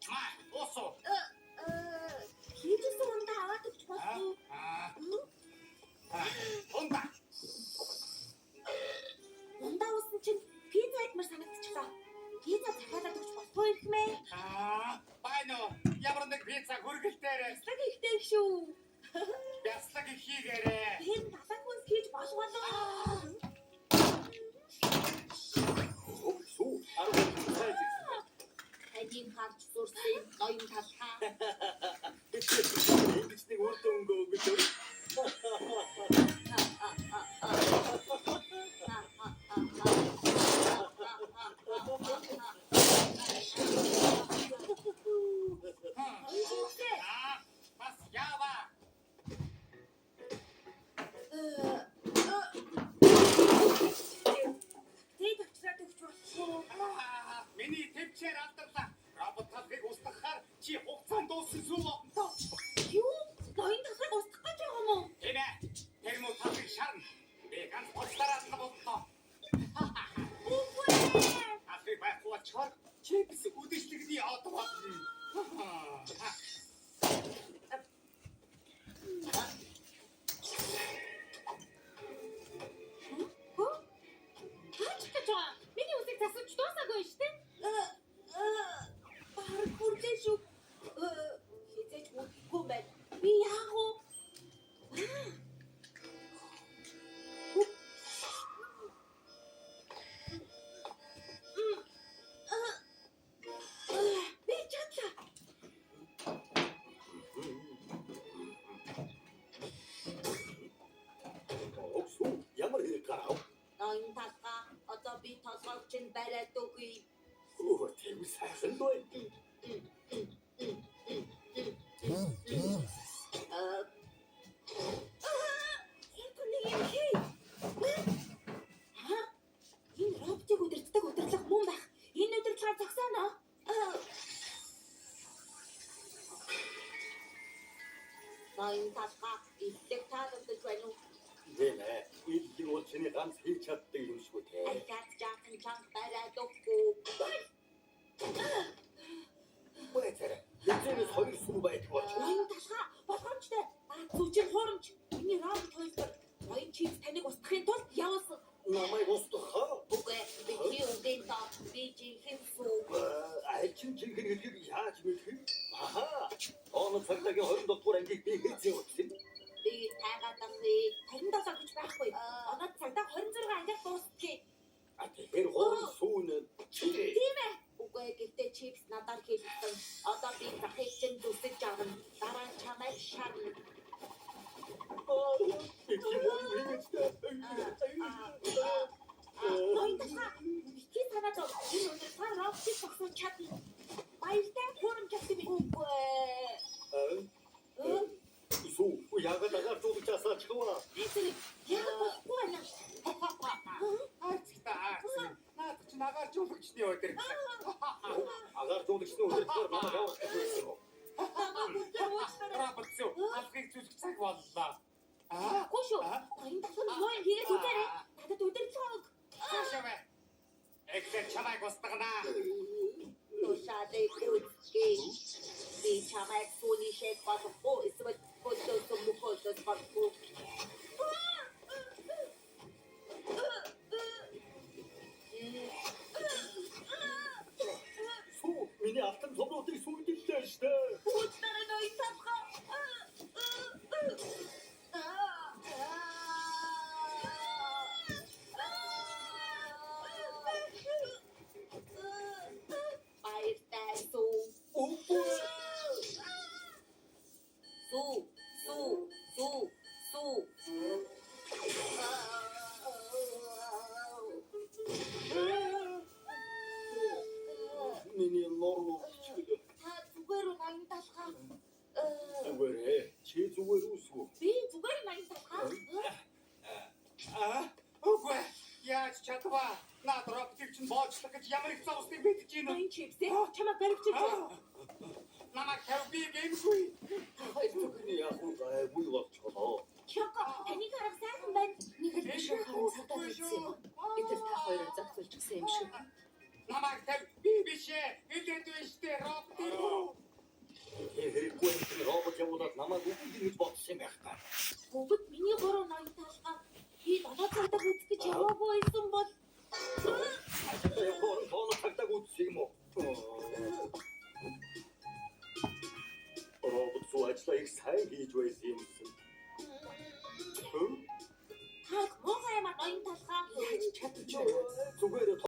Маа, уусуу. Хийжсэн ундаа аваад өгч болох уу? Аа. Ундаа. Ундаа уусан чинь пицца идмээр санагдчихлаа. Пицца захиалаад өгч болох уу ирхмээ? Аа, байна уу? Ямар нэг пицца хүргэлтээрээ. Бяцлаг ихтэй шүү. Бяцлаг их хийгээрээ. Тэр далайн хүнс хийж болох болов. Сүү 10 цай зэгсэн. Тажин харж сурсан ноён талхаа. Ингэж нэг үр дүнгөө өгөж өг. Аа, бас яава. Тэ тавчраад өгч болох уу? Аа, миний төвчээр алдарлаа. Робот талхыг устгахаар чи хугацаанд дууссан сүү болно. Юу? Ноён талхыг устгах гэж байгаа юм уу? Тийм ээ. Тэр муу талхыг шарна. Би ганц гоцлаараа ална болно. Үгүй ээ. Талхыг байхгүй болчихоор чипс үдэшлэгний од болно. Хөө? Хаач гэж байгаа? Миний үсийг засаж дуусаагүй шүү дээ. Бараг хүрлээ шүү. Хизээч мөхгүй байна. Би яах вэ? Би чадлаа. Сүү ямар хэрэг гарав? Ноён талхаа одоо би толгойг чинь бариад өгье. Өө тийм сайхан дөө. Хэр нэг юм хий. Аа? Энэ роботыг удирддаг удирдлага мөн байх. Энэ удирдлагаар зогсооно. Ноён талхаа иллэг таалагдаж байна уу? Тийм ээ. Иллэг бол чиний ганц хийж чаддаг юм шүү дээ. Ахиад жаахан чанга бариад өгөхгүй. Бүрээ зэрэг. Эзэнээс хоёр сүү байдаг болчих. Ноён талхаа болгоомжтой. Наад зүү чинь хуурамч. Миний робот хоёлдор. Ноён чийз таныг устгахын тулд явуулсан. Намайг устгах. Үгүй бидний үгийн доо би жинхэнэ сүү. Аль чин жинхэнэ хэлхийг яаж мэдэх вэ? Аха. Оноо цаглагийн 27 дугаар ангийг би хэзээ утсан. Би тайгаад ахыг 27 гэж байхгүй. Оноод цагдаа 26 ангиар дуусчих. А тэгэхээр гурван сүүн чи. Тийм ээ. Үгүй гэхдээ чипс надаар хийлгсэн. Одоо би захыг чинь зүсэж авна. Дараа нь чамайг шарна. Би юм уу Ноён талхаа битгий санаа зов. Энэ өдөр та роботыг зогсоож чадна. Баяртай хуурамч авсан юм. Үгүй. Сүү яагаад агаар зүүж асаачихваа? Би зэрэг яг болохгүй байна. Айцтай аац. Наад чинь агааржуулагчны удирдлага. Агаар зуулагчны удирдлагаар намайг авах гэж байсан уу? Намайг бүгдээр уучлаарай. Робот зүү алхыг зүсэх цаг боллоо. Аа. Үгүй шүү. Ноён талхаа нь юу юм хийгээд үзээрэй. Надад удирдлага өг. Цаашаа бай. Эхлээд чамайг устгана. Тушаалыг үзье. Би чамайг сүүний шиг болохгүй эсвэл хөлөөс мөхөлөөс болохгүй. Сүү миний алтан цомруудыг сүйдэллээ штэ. Уучлаарай ноён талхаа. Баяртай сүү. Үгүй. Сүү, сүү, сүү, сүү. Миний нуруу чиглэл. Та зүгээр үү ноён талхаа? Зүгээр ээ. Чи зүгээр үсгүй. Би зүгээр ноён талхаа. Аа. Үгүй. Яаж чадваа? Наад роботыг чинь боочлох гэж ямар их зовсныг мэдэж гин үү? Ноён чипс ээ чамайг баривчилж. Намайг тавь би гэмгүй. Хоёр зүгний яг уу гайгүй болчихлоо. Кёко таны арга сайхан байна. Нэг л бишүү харан цагдаа ирсэн юм. Гэтэл та хоёрыг зохицуулчихсан юм шиг. Намайг тавь Биш ээ. Хэлээд байна штэ роботын руу. Тэр хэрэггүй юм чинь робот явуулаад намайг үгүй гэж бодсон юм байх та. Бүгд миний буруу ноён талгаа би долоо цагдаа үзэх гэж яваагүй байсан бол Ажилдаа явахаар тооны цагдаагүй үзсэн юм уу? Робот суу ажлаа их сайн хийж байсан юмсан. Хөө? та муухай юм а ноён талгаа. Яаж чадчих вэ? Зүгээр.